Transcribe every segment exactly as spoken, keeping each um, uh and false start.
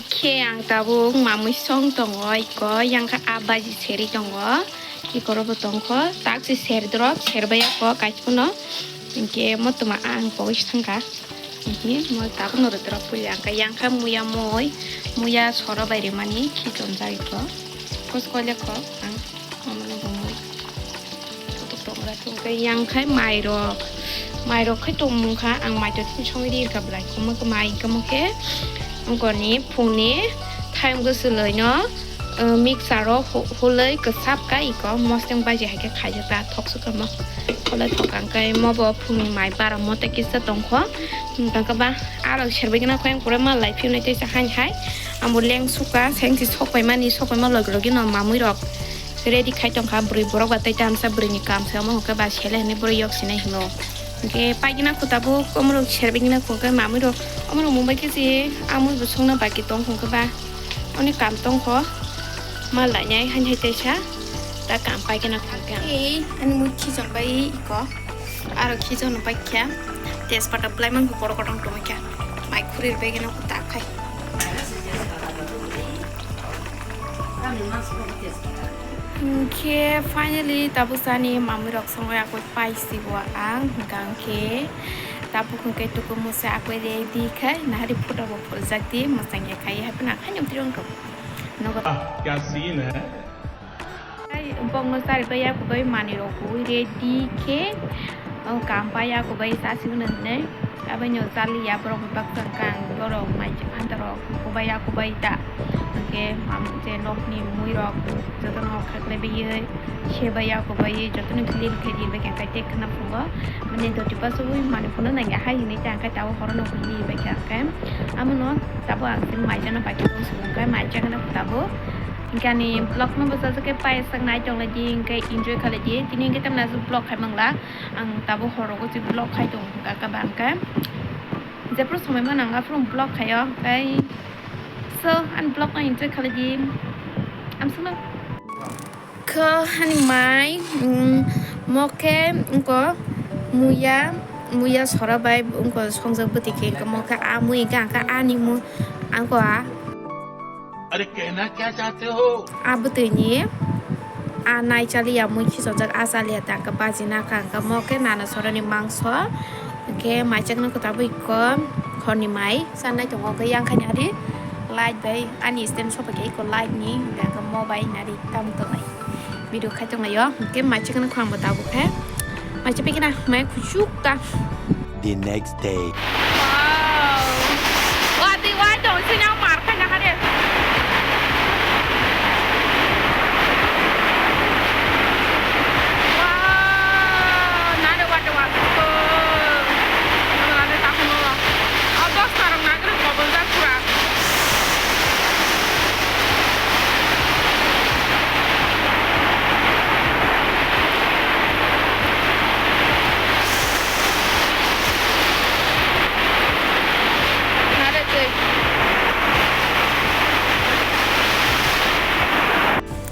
Khe ang tabuk mamui song tongo, iko yang kha a baji seri tongo, iko robo tongkho, tak se ser drop, ser bai ako kaisa phano, hinkhe mo toma ang pogwi thangkha, hinkhe mo tabuk no rwdrop puli ang kha, yang kha muya moi, muya sora bai rimani khichonjak iko, kosko lekho ang. Omono bo mui. Kotor tongra tongkhe yang khai mairok. Mairok khai tongmung kha, ang mai to tini songwi ri kha belai. Omo khe mai, omo khe ongkoni phungni thaim gwswlwi no, uh, mixer o hu-, hulwi kwsap kha iko mosdeng baji hai khe khaijak ta thok sukha mo. Khole thok ang khe mo bo phungni mai bara mote kisa tongkho. Tangkhe ba arok serbai gana khe ang pura mal lai phiyonai tei sa hain hai. Ang bo leng sukha, seng si sok pai mani, sok pai ma logirogino mamui rok. Ready khai tongkha bwrwi borok ba tei tamsa bwrwini kam se omo hwnkhe ba sele hinwi bwrwi yok sinai hino. Hwnkhe paigwna kho tabuk omorok serbaigwna kho hwnkhe mamui rok omorok mungbai khe se amui bo songna baki tong hwnkhe ba oni kam tongkho ma lainai haini hai teisa ta kam paigwna kho hwnkhe ang. Ei ani mui khichon bai iko aro khichon bai khe tejpata bwlai mangkhe borok kotor tongwi khe mai khuri rwbaigwna kho ta khai. Hwnkhe finally tabuk chani mamui rok songwi akoi paisigo ang hwnkha hwnkhe tabuk hwnkhe tuku musa akoi ready khai nahari photo bo phuljak di mwchang ya khai hai phano akhai nung tirong rok nogo. Ah, kya scene hai. Ai bongno chari bai akoi bai mani rok bui ready khe. O kam pai ako bai cha sibwno hinwi. Aboni chaliya borok baksa kang borok mai phanta rok kubai ako bai ta. Hwnkhe je nokni mui rok jotono khaklai baiwi sebai ako bai jotono clean khe ri bai khe tek khna phungo. Mane doti paso ui mani phunuknai hai hinwi ta khe tabuk horo no hwnwi bai khe ang khe. Amono tabuk ang chini mai chana bai khe tong sibung khe mai chakna tabuk. Hwnkhe ani vlog no bwsajak khe pai sak nai tong lai di hwnkhe enjoy khalai di. Tini hwnkhe tamni aswk vlog khai mangla. Ang tabuk horo gotwi vlog khai tongo kaka bangkhe jephru somoi mano ang aphuru vlog khaio tei so ani vlog no enjoy khalai di amsukno. Kho hani mai, mm, mo khe wngkha muya, muya sora bai wngkha songjak bwtwi khe wngkha mo khe a mui wngkha ani mu wngkha a. अरे कहना क्या चाहते हो? A bwtwi ni a nai chaliya mui khichongjak a chaliya ta hwnkha baji na kha hwnkha mo khe nana sorani mangso hwnkhe mai chakna khe tabuk iko khorni mai chanai tongo hwnkhe yang khaini ari light bai ani stand sopai khe iko light ni hwnkhe mo bai nari tamo tongnai video khai tonglaio hwnkhe mai chakna khe ang bo tabuk khe mai chapai khe na mai kuchuk ta. The next day. Wow. Watwi wai tong sini ang mar khaina hade. Wow. Nade watwi watwi. Nade takhum lo. Abos tarong nagri kobol jak pura.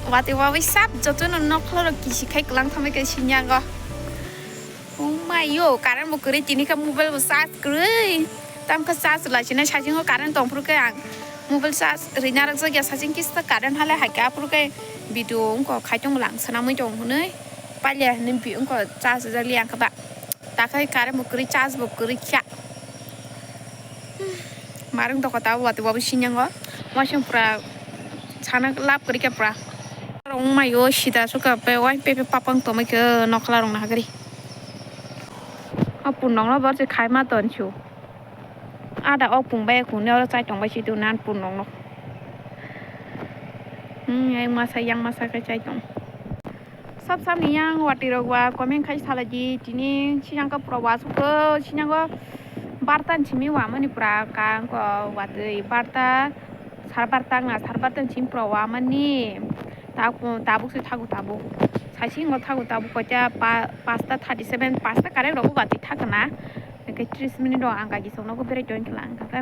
Watwi wawi sap jotono nokhlorok kisi khai kwlang thamwi khe sinyago. Oh my yo, current bo kwrwi tini khe mobile bo charge kwrwi. Tamkhe charge lai sinai saichung o current tong phuru khe ang mobile charge rwina rwkjak ya saichung kisa current halai hai khe aphuru khe video wngkha khai tongmwla ang swnamwi tong hwnwi. Pailiya hinwi bi wngkha charge rwjak liya ang khe ba. Takhai current bo kwrwi charge bo kwrwi kha. Marwng toko ta watwi wawi sinyango. Waising pura sana lab kwrwi kha pura. Oro wngmai o sida suka pe wai pepe papang tongmai khe nokla rok nahagri. O pundok no borsi khai ma ton su. Ada o pung bai kung ni oro chai tong bai si tu nan pundok no. Hmm, yang masa yang masa khe chai tong. Sab samni yang watwi rok wa comment khai salai di tini sinang khe pura wasuk khe sinango barta ni simi wamani pura kang ko watwi barta sar barta wngna sar barta ni simi pura wamani ta tabuk se thago tabuk saisingo thago tabuk koita pa pasta thirty seven pasta correct rogo watwi thakna. Hwnkhe tris minute rok ang kaki songnogo berai tongwi khe lang hwnkhe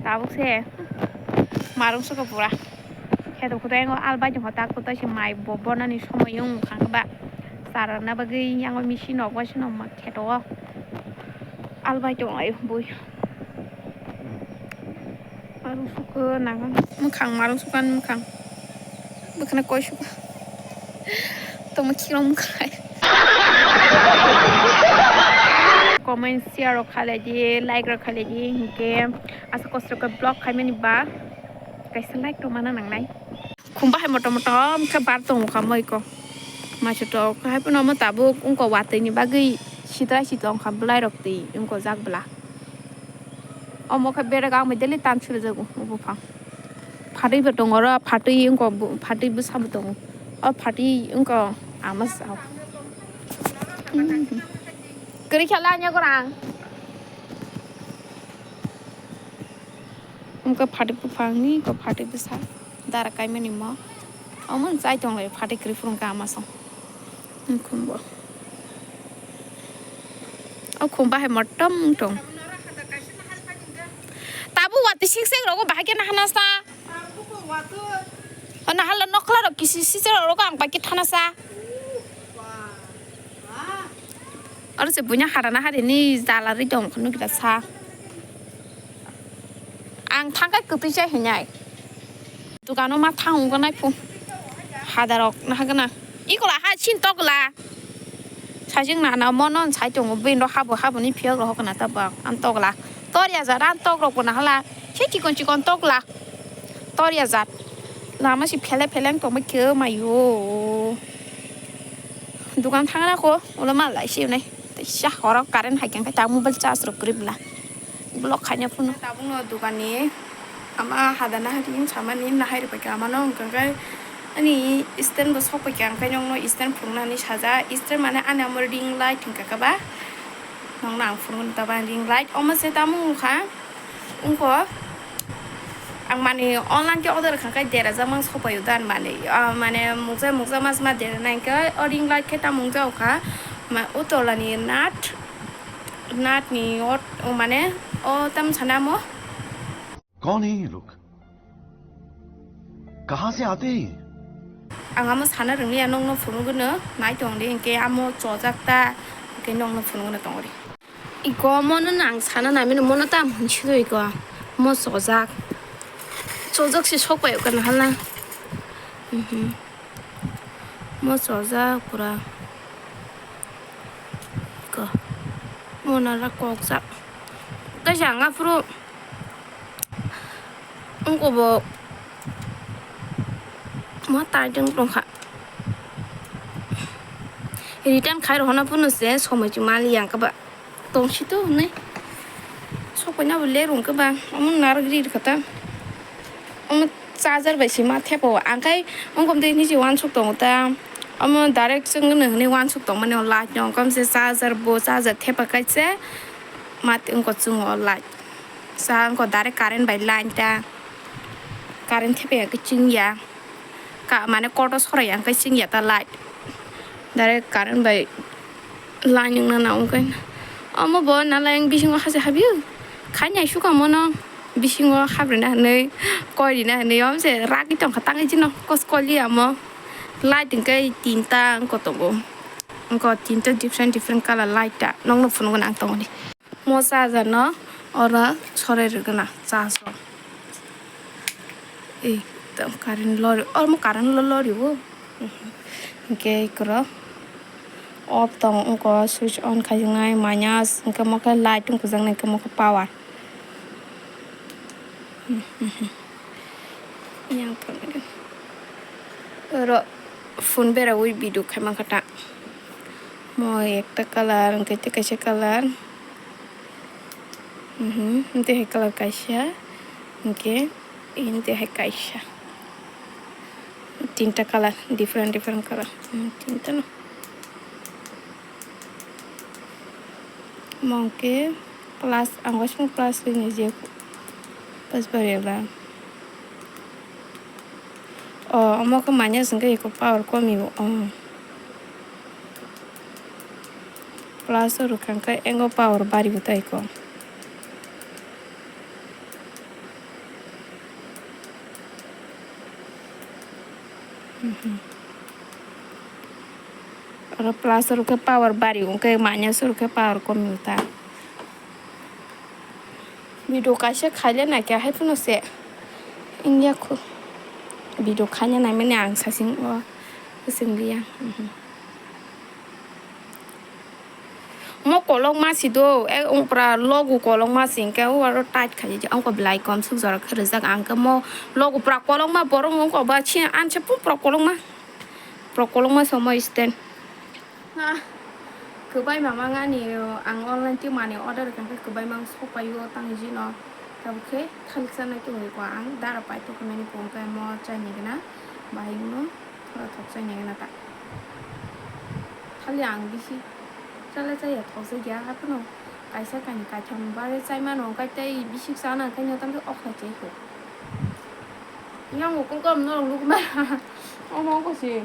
tabuk se marung sugo pura. Kheto khuto yango albai tongkha tak kutai se mai bo bonani somoi wng kha ba charwkna bagwi yango machine rok bai se no ma kheto o albai tong lai bui. Suka nang mukhang, marung sukan mukhang. Bukhana koi suka. Tongma khirong mukhai. Comment, share rok khalai di, like rok khalai di, hinkhe asa kosto khe vlog khaimani ba kaisa like tongmana nangnai. Khumba hai motom motom khe bar tongo kha moi ko. Maiso tok hai phano omo tabuk wngkha watwi ni bagwi sitra sitra wngkha bwlai rok twi wngkha jak bwla. Omo khe berek ang bai daily tan suri jago o buphang. Phatwi bo tongo oro, phatwi wngkha bu-, phatwi bwsa bo tongo. O phatwi wngkha ama sa. Kwrwi khala anya gorang. Wngkha phatwi buphangni, wngkha phatwi bwsa. Dara kaimani mo. Omo chai tonglai phatwi kwrwi phuru wngkha ama song. Khumbo. O khumba hai motom tong. Tabuk watwi sik sik rogo bahai khe nahana sa. O nahal nokla rok kisi sisir rogo ang bai khe thana sa. Oro se buina hada na hari ni jala ri tong khunu kita sa. Ang thangkai kwtwi chai hinai. Dukano ma thang ungkha nai phu. Hadarok na hagana. Ikola ha chin tokla. Sajing na na mono sai tongo bini ro habo habo ni phiyok ro hokna ta ba. An tokla. Tor ya jara an tok rok bo na hala. Se chikon chikon tokla. Tor ya jat. Lama si phele phele ang tongma khe mayo. Dukan thangna ko ulo mal lai si unai. Teisa horo current hai khe ta mobile charge rok kwrwi bla. Block khaina phone. Tabuk no dukan ni ama hada na hari samani na hai rok khe ama no wngkha khe ani stand bo sok pai khe ang khe no stand phunuknani saja stand mane ani amo ring light hwnkha khe ba. Nokno ang phunukgwi tongkha ring light omo se tamo wngkha wngkha ang mani online khe order kha khe dera jak mang sopaio dan mani ah mane mukjak mukjak mas ma dera nai khe o ring light khe tamo wngjago kha ma o tola ni nat nat ni o mane o tamo sana mo. कौन है ये लोग? कहाँ से आते हैं ये? Ang amo sana rwngya nokno phunukgwino nai tong di hinkhe amo chojak ta hinkhe nokno phunukgwino tongri. Iko mono nang sana nai mano mono tam hinsi do iko mo chojak chojak se sok pai kana hala. Mhm. Mo chojak pura iko mo nara kokjak. Kaisa ang aphuru Wngkha bo ma tai tong tongkha. Return khai rohorna phano se somoi se mali yang khe ba tong si to hwnwi. Sok paina bo le rung khe ba omo narwk ri rwkha ta. Omo charger bai se ma thepa o ang khai wngkha mtwi niji uansuk tongo ta. Omo direct chwng nw hwnwi uansuk tongmani o light no wngkha mse charger bo charger thepa kaisa ma wngkha chwng o light. Sa wngkha direct current bai line ta. Current thepa ya khe chwng ya. Ka, mane koto sorai ya khe chwng ya ta light. Direct current bai line wngna na wngkha. Omo bo nala yang bisingo hase habio. Khaini ai suka mono bisingo habrina hwnwi koi rina hwnwi omse ragwi tongkha tangwi chino kos koli amo. Light hwnkhe tinta wngkha tongo. Wngkha tinta different different color light ta nokno phunukgwi nang tongdi. Mo charger no oro sorai rwgwna charge o. Ei, tamo current lori, omo current lo lori o. Hinkhe ikorok off tong wngkha switch on khaijaknai minus hinkhe mo khe light wngkha jaknai hinkhe mo khe power. Yang phone oro phone bera ui video khai mankha ta. Mo ekta color hinkhe tei kaisa color. Mhm, tei hai color kaisa, hinkhe, tei hai kaisa. Tinta color, different, different color. Hmm, tinta no. Mo hinkhe plus, ang waisung plus rini je. Plus bari abra. O, omo khe manya sengkhe eko power komi o. Plus o rwkha khe engo power bari bo tai ko. Mhm. Oro plus o rwkha power bari o, hwnkhe minus o rwkha power komi o ta. Video kaisa khaile naikhe hai phano se. Wngya khu. Video khaina naimani ang sasing o. Sasing liya. Mhm. Mo kolokma si do, e, ong pura logo kolokma si, hingke o aro tight khai je, ongko belai kom suk jora khe rijak, ang khe mo logo pura kolokma borok ongko ba chi anse pu pura kolokma, pura kolokma somo stand. Ah, kwbai mama ngani, ang online twi mani order kha khe kwbai mang sok pai o tang jino, tabuk khe thalik sanai tongwi ko ang dara pai tongmani pung khe mo chaini gana bahai no. Oro thok chai nai gana ta. Thali ang bisi chala chaya thok chai ya, haphano kaisa kaini kaitham bare chai mano, hwnkhe tei bisi chana hwnkhe no tamo okha chai kho. Yang ukung kam no rok nukma. Omo wngkha si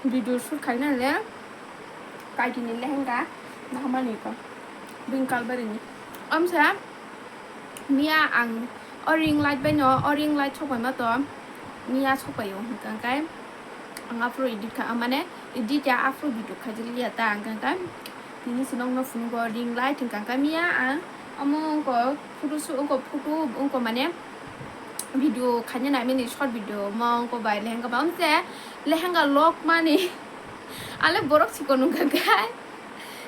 video shoot khaina le kaitini lehenga nahamani ko. Bini kalbarini. Amsa Miya ang o ring light bai no, o ring light sok bai ma to, miya sok bai o, hwnkha khe ang aphuru edit kha, mane edit ya aphuru video khaijak liya ta, hwnkha khe tini se nokno phunuk o ring light, hwnkha khe miya ang omo wngkha photo shoot, wngkha photo, wngkha mane video khaina naimani short video, omo wngkha bai lehenga ba, omo se lehenga lok mani ale borok chikon wngkha khe.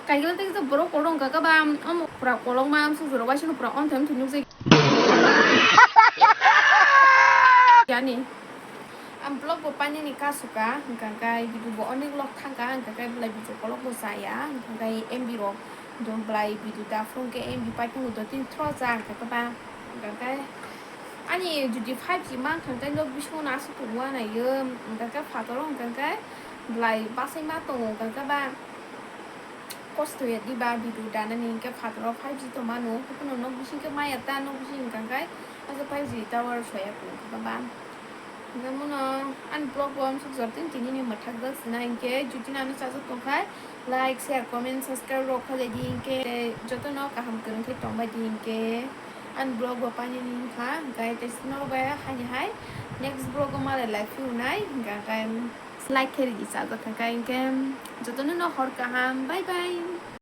Kaikila tei kisa borok kolok wngkha khe ba, omo pura kolokma amsuk jorok bai sino pura on time thwngjak. Yani. Ang vlog bo painani kasu ka, hwnkha khe video bo onek log thang kha, hwnkha khe belai video kolok bo chaya, hwnkha khe M B rok don belai video da phone khe M B pai tongo do tin thro cha, hwnkha khe ba, hwnkha khe ani jodi five G mang kha khe nok bisingo no aswk tongo anayo, hwnkha khe phataro hwnkha khe belai bachai ma tongo, hwnkha khe ba. Kosto ya diba video danani hwnkhe phataro five G tongmano, haphano nok bising khe maya ta, nok bising hwnkha khe asa five G tower soya kho hwnkha ba. Hwnkhe mono ani vlog bo amsuk jortin tinini mwthak jak sina hwnkhe jotino ano chajak tongkha like, share, comment, subscribe rok khlai di hwnkhe jotono kaham kwrwng khe tongbai di hwnkhe ani vlog bo painani wngkha hwnkhe tei sino bai haini hai next vlog o malai lai phiyunai hwnkha khe. Like khe ridi chajak kha khe hwnkhe jotono no hor kaham, bye bye.